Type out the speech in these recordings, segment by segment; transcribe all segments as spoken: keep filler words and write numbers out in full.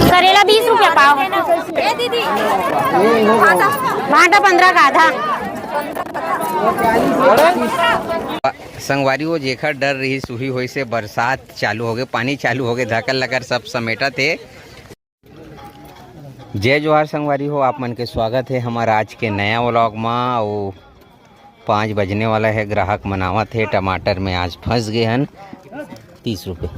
करेला बीस रुपया पाव। भांटा पंद्रह का आधा। संगवारी हो, जेखर डर रहिस, उही होइस हे, बरसात चालू होगे, पानी चालू होगे, धकर लकर सब समेटत हे। जय जोहार संगवारी हो, आप मन के स्वागत हे हमर आज के नया vlog मा। अउ पाँच बजने वाला हे, ग्राहक मन आवत हे। टमाटर में आज फंस गे हन, तीस रुपये।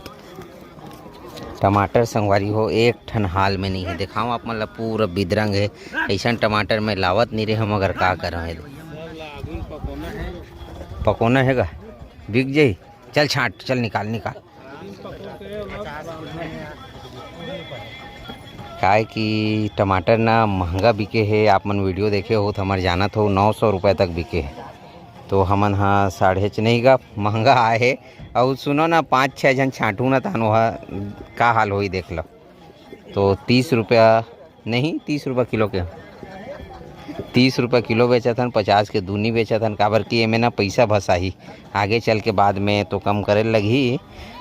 टमाटर संगवारी हो, एक ठन हाल में नहीं हे। देखाओ आप मन ला, पूरा बिदरंग हे। अइसन टमाटर में लावत नहीं रहे हम, मगर का करं एला। पकोना हे गा, बिक जाही। चल छांट, चल निकाल, निकाल। काहे कि टमाटर ना महंगा बिके हे, आप मन video देखे हो त हमर जानत हो, नौ सौ रुपये तक बिके हे। तो हमन हा साढ़े च नहीं गा, महंगा आए हे। अउ सुनो ना, पाँच छः झन छांटू ना, तहान ओहा का हाल होही देख लो। तो तीस रुपया नहीं, तीस रुपया किलो के, तीस रुपया किलो बेचत हन, पचास के दूनी बेचत हन, काबर कि एमे ना पइसा भसाही, आगे चल के बाद में तो कम करे लगही।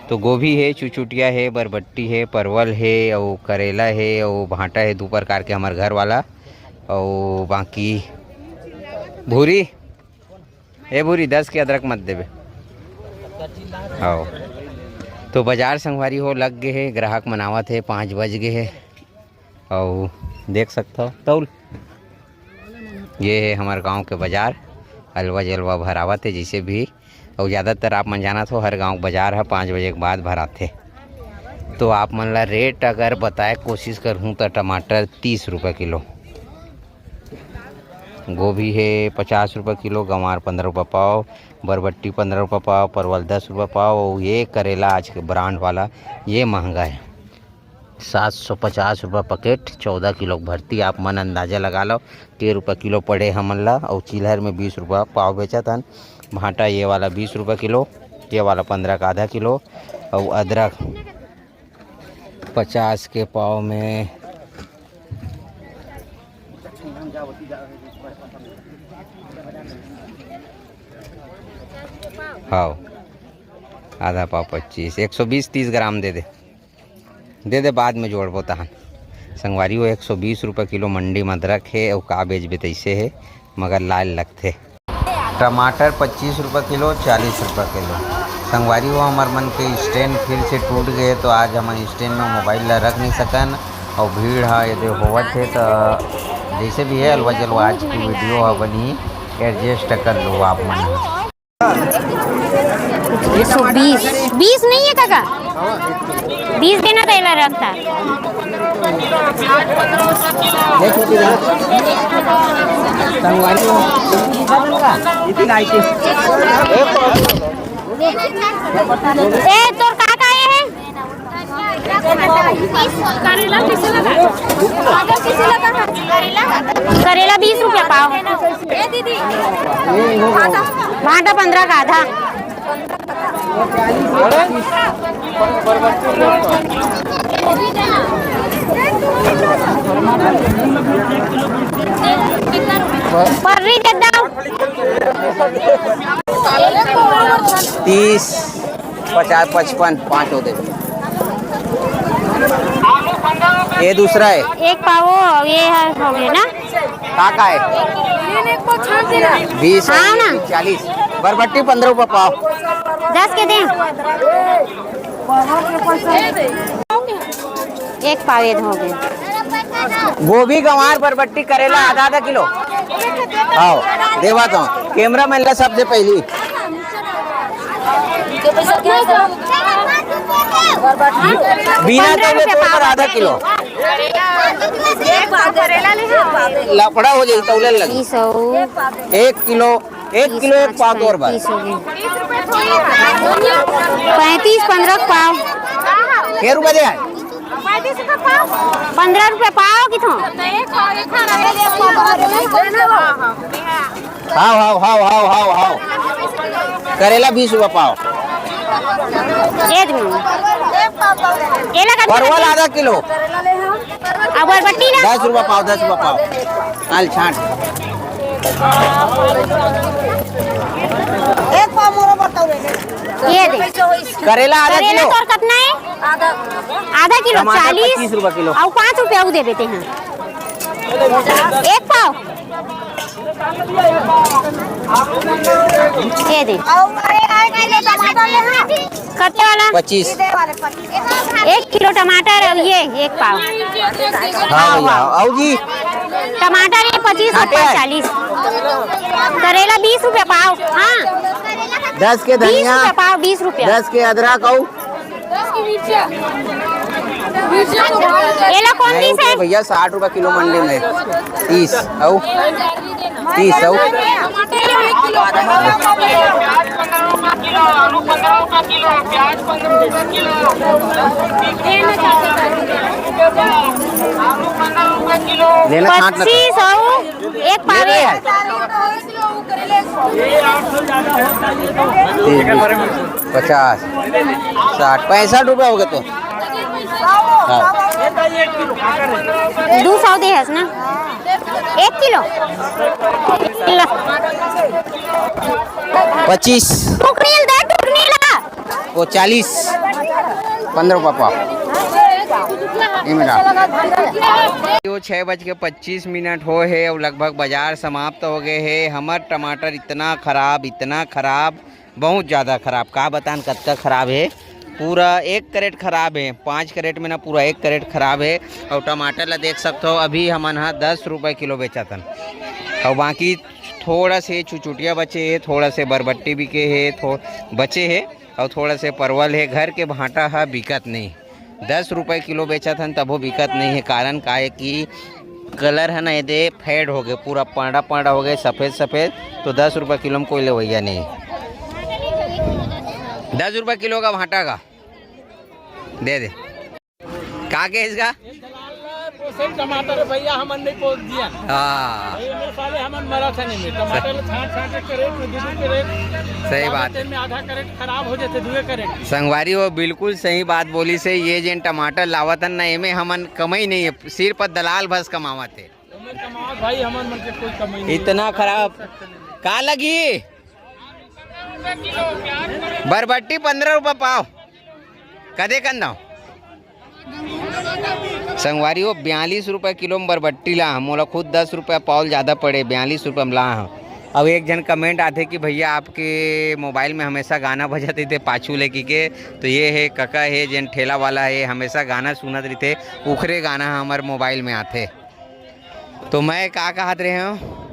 तो गोभी हे, चुचुटिया हे, बरबट्टी हे, परवल हे, अउ करेला हे, अउ भांटा हे, दू प्रकार के हमर घर वाला, अउ बाकी भूरी, ए भूरी, दस के अदरक मत देबे। आओ, तो बाजार संगवारी हो लग गे हे, ग्राहक मन आवत हे, पाँच बज गे हे। अउ देख सकथव तौल, ये हे हमर गांव के बाजार, अलवा जलवा भरावत हे जइसे भी। अउ ज़्यादातर आप मन जानत हो, हर गांव के बाजार ह पाँच बजे के बाद भराथे। तो आप मन ला rate अगर बताए के कोशिश करहूँ, त टमाटर तीस रुपये किलो, गोभी हे पचास रुपये किलो, गंवार पंद्रह रुपये पाव, बरबट्टी पंद्रह रुपये पाव, परवल दस रुपये पाव, अउ ये करेला आज के brand वाला, ये महंगा हे। सात सौ पचास रुपया पैकेट, चौदह किलो के भर्ती। आप मन अंदाजा लगा लो, के रुपया किलो पड़े हमन ला। अउ चिल्हर में बीस रुपया पाव बेचत हन। भांटा ये वाला बीस रुपया किलो, ये वाला पंद्रह का आधा किलो, अउ अदरक पचास के पाव में। हाव, आधा पाव पच्चीस, एक सौ बीस तीस ग्राम दे दे। दे दे, बाद में जोड़बो तहन। संगवारी हो, एक सौ बीस रुपये किलो मंडी म अदरक हे, अउ का बेचबे तइसे हे, मगर लाल लगथे। टमाटर पच्चीस रुपये किलो, चालीस रुपये किलो। संगवारी हो, हमर मन के stand फिर से टूट गए, तो आज हमन stand में मोबाइल ला रख नहीं सकन, अउ भीड़ ह एदे होवत हे, त जैसे भी है, अलवा जलवा आज की video ह बनी, adjust कर लो आप मन। एक सौ बीस, बीस नहीं है काका, बीस देना था, इला रखता। ए, तोर का का ये है? करेला कैसे लगा? करेला बीस रुपया पाव। ए दीदी, भांटा पंद्रह का आधा। पर्री दे दो। तीस, पचास, पचपन, पाँच होते। ये दूसरा है। एक पाव, ये है, हो गया ना? का का है? बीस, हाँ ना। चालीस। बरबट्टी पंद्रह रुपये पाव। दस के दें। एक पाव ये हो गया। गोभी, गंवार, बरबट्टी, करेला आधा आधा किलो। आओ, देवा तो कैमरा मैन ला सबसे पहली। बिना पंद्रह तौले रुपया तोड़ कर पाव। आधा किलो। लफड़ा हो जाई, तौले लगी। तीस हो। एक किलो, एक किलो एक पाव तोड़ बर। तीस हो गए। पैंतीस, पंद्रह पाव। के रुपये दे आए? पंद्रह रुपये पाव किथों। हाव, हाव, हाव, हाव, हाव, हाव। करेला बीस रुपये पाव। ये दे। ये लगा परवल आधा किलो। अब बरबट्टी ना? दस रुपये पाव, दस रुपये पाव। आल छांट। एक पाव मोरो बताओ रे। ये दे। करेला आधा करेला किलो। तोर कितना है? आधा किलो टमाटर चालीस। पच्चीस रुपया किलो। अउ पाँच रुपया वो दे देते हैं। एक पाव। ये दे। कत्ते वाला? पच्चीस। एक किलो टमाटर और ये एक पाव। हाँ भैया, आओ जी। टमाटर ये पच्चीस और काटे हैं? चालीस। करेला बीस रुपया पाव। हाँ, दस के बीस धनिया, रुपया पाव, बीस रुपया। दस के अदरक, आओ। एला कौन नहीं दीस हे? भैया, साठ रुपया किलो मंडी में। तीस, आओ। तीस, आओ। लेना छांट ना। पच्चीस अउ एक पावे। तीस, पचास, साठ, पैंसठ रुपया हो गया तो। हाँ। दू सौ दे हस ना, एक किलो। पच्चीस। टुकनी ल दे, टुकनी ला। वो चालीस, पन्द्रह रुपया पाव। ये मेरा। वो छः बज के पच्चीस मिनट हो हे और लगभग बाजार समाप्त हो गए हे। हमर टमाटर इतना खराब, इतना खराब, बहुत ज़्यादा खराब। का बतान कतका खराब हे। पूरा एक कैरेट खराब हे, पाँच कैरेट में ना पूरा एक कैरेट खराब हे। और टमाटर ला देख सकथो, अभी हमन ह दस रुपये किलो बेचत हन। और बाकी थोड़ा से चुचुटिया बचे हे, थोड़ा से बरबट्टी बिके हे, थो-, बचे हे। अउ थोड़ा से परवल हे, घर के भांटा ह बिकत नहीं। दस रुपये किलो बेचत हन तभो बिकत नहीं हे। कारण का हे कि कलर है ना, ये दे फेड हो गए, पूरा पांडा पांडा हो गए, सफेद सफेद। तो दस रुपये किलो में कोई लेवैया नहीं। दस रुपये किलो का भांटा का दे दे। का के इसका? ये दलाल ला पोसे टमाटर है भैया, हमन नहीं पोस दिया। हाँ। ये में साले हमन मरा था नहीं में। टमाटर ला छांट छांट के रेट में दे दे के रेट। सही बात है। में आधा कैरेट खराब हो जाते, दुए कैरेट। संगवारी हो बिल्कुल सही बात बोलिस हे। ये जेन टमाटर लावत हन ना, एमे हमन कमाई नहीं है, सिर्फ दलाल भस कमावत हे। हमें कमावत भाई, हमन मन के कोई कमाई नहीं। इतना खराब। का लगी? बरबट्टी पन्द्रह रुपये पाव। कदे कन दाव? संगवारी हो, बयालीस रुपये किलो में बरबट्टी ला हूँ। मोला खुद दस रुपये पाव ला ज़्यादा पड़े, बयालीस रुपये में ला हूँ। अब एक झन कमेंट आथे कि भैया आपके मोबाइल में हमेशा गाना बजत रहिथे पाछू ले कहिके। तो ये हे कका हे जेन ठेला वाला हे, हमेशा गाना सुनत रहिथे, उखरे गाना हमर मोबाइल में आथे। तो मैं का कहत रहे हूँ,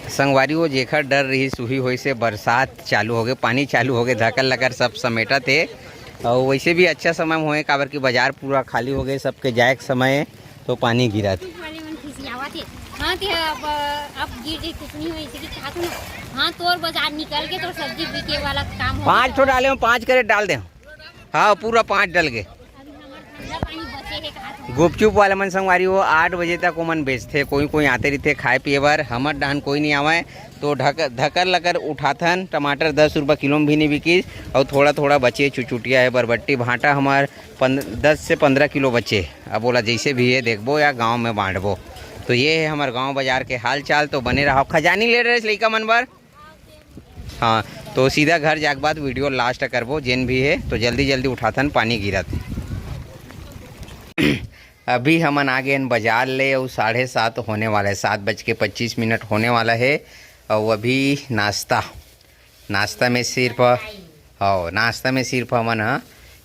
संगवारी हो, जेखर डर रहिस उही होइस हे, बरसात चालू होगे, पानी चालू होगे, धकर लकर सब समेटत हे। अउ वैसे भी अच्छा समय में होए, काबर कि बाजार पूरा खाली होगे, सबके जाए के समय हे, तो पानी गिरत। YouTube वाले मन खिसियावत हे। हाँ, ते अब, अब गिर जाई, कुछ नहीं होई, इसे कि चाहत हूँ ना। हाँ, तोर बाजार निकल के तोर सब्जी बिके वाला काम हो। पाँच ठो डाले हो, पाँच कैरेट डाल दे। हाँ, पूरा पाँच डल गे। गुपचुप वाले मन संगवारी हो, आठ बजे तक ओमन बेचथे, कोई कोई आते रहिथे खाए पिए बर। हमर डहन कोई नहीं आवय, तो ढक-, धकर लकर उठाथन। टमाटर दस रुपये किलो में भी नहीं बिकिस, और थोड़ा थोड़ा बचे चुचुटिया है। बरबट्टी भांटा हमार पन-, दस से पन्द्रह किलो बचे। अब बोला जैसे भी है देखबो या गांव में बांटबो। तो ये है हमार गांव बाजार के हाल चाल। तो बने रहो, खजानी ले रहे लइका मन बर। हाँ, तो सीधा घर जाके बाद वीडियो लास्ट करबो, जेन भी है तो जल्दी जल्दी उठाथन, पानी गिरत हे। अभी हमन आ गए हन बाजार ले, अउ साढ़े सात होने वाला है, सात बज के पच्चीस मिनट होने वाला है। अउ अभी नाश्ता, नाश्ता में सिर्फ, हाँ, नाश्ता में सिर्फ हमन ह,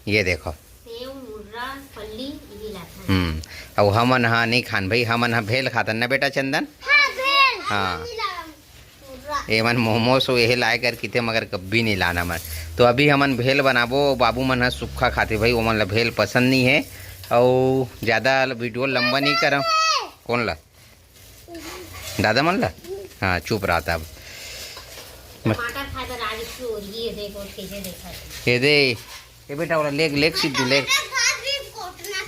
ये देखो, सेव, मुर्रा, फल्ली, यही लाथन। हम्म, अउ हमन ह नहीं खान भाई, हमन ह भेल खाथन ना बेटा चंदन? हाँ, भेल। हाँ। एमन मोमोस हो, एहे लाए कर किथे, मगर कभी नहीं लाना मन। तो अभी हमन भेल बनाबो, बाबू मन ह सुक्खा खाथे भाई, ओमन ला भेल पसंद नहीं है। अउ ज़्यादा वीडियो लंबा नहीं करम। कौन ला? दादा मन ला? हाँ, चुप रहता अब। टमाटर खाए बर आ गई, और ये देखो कैसे देखा है। ये दे, ए बेटा, ओला लेग, लेग सिद्धू, लेग।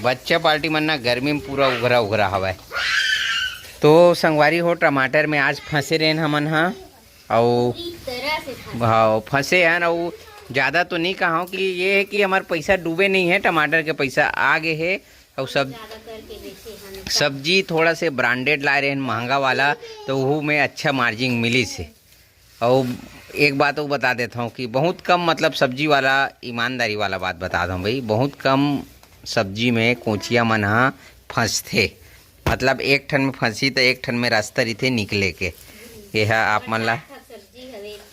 बच्चा पार्टी मन ना गर्मी में पूरा उघरा उघरा हवय। तो संगवारी हो, टमाटर में आज फंसे रहेन हमन हा, अउ पूरी तरह से फंसे। हाँ, फंसे हन। अउ ज़्यादा तो नहीं कहा कि ये है कि हमार पैसा डूबे नहीं है, टमाटर के पैसा आ गए है। अउ सब ज़्यादा करके बेचे हन। सब्जी थोड़ा से ब्रांडेड लाए रहेन, महंगा वाला, तो वहू में अच्छा मार्जिन मिलिस है। अउ एक बात अउ बता देत हौं कि बहुत कम, मतलब, सब्जी वाला, ईमानदारी वाला बात बता दौं भाई, बहुत कम सब्जी में कोचिया मन ह फंसथे। मतलब, एक ठन में फंसी त एक ठन में रास्ता रहिथे निकले के। ये ह आप मन ला,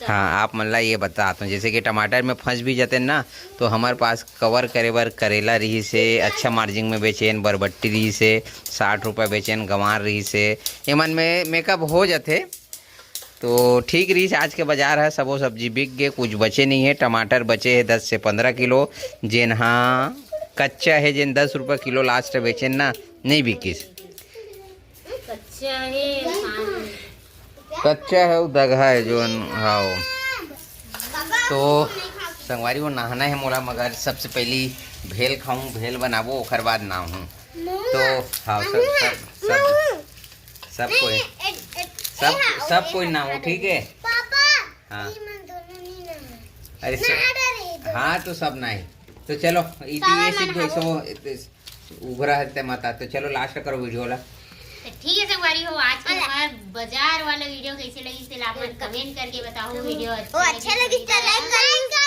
हाँ, आप मन ला ये बतात हौं, जैसे कि टमाटर में फंस भी जाते ना, तो हमर पास कवर करे बर करेला रहिस हे, अच्छा मार्जिन में बेचेन, बरबट्टी रहिस हे, साठ रुपया बेचेन, गंवार रहिस हे, एमन में मेकअप हो जाथे। तो ठीक रहिस, आज के बाजार ह, सबो सब्जी बिक गे, कुछ बचे नहीं है। टमाटर बचे है दस से पंद्रह किलो, जेन हा कच्चा है, जेन दस रुपया किलो लास्ट बेचेन ना, नहीं बिकिस। कच्चा है, पान। कच्चा है, वो दगहा है जोन, हाँ। तो संगवारी, वो नहाना है मोला, मगर सबसे पहली भेल खाऊं, भेल बनाबो, ओकर बाद नहाहूं। तो हाँ, सब, सब, सब, सब कोई, सब, सब कोई नहाहूं, ठीक है? हाँ। अरे सब, हाँ, तो सब नहीं। तो चलो, इति ये सिर्फ दो सौ उभरा है ते माता। तो चलो, लास्ट करो वीडियो ला। तो ठीक है संगवारी हो, आज के हमार बाजार वाला वीडियो कैसे लगिस, तेला आप मन कमेंट करके बताओ। वीडियो वो अच्छा लगिस तो लाइक करो।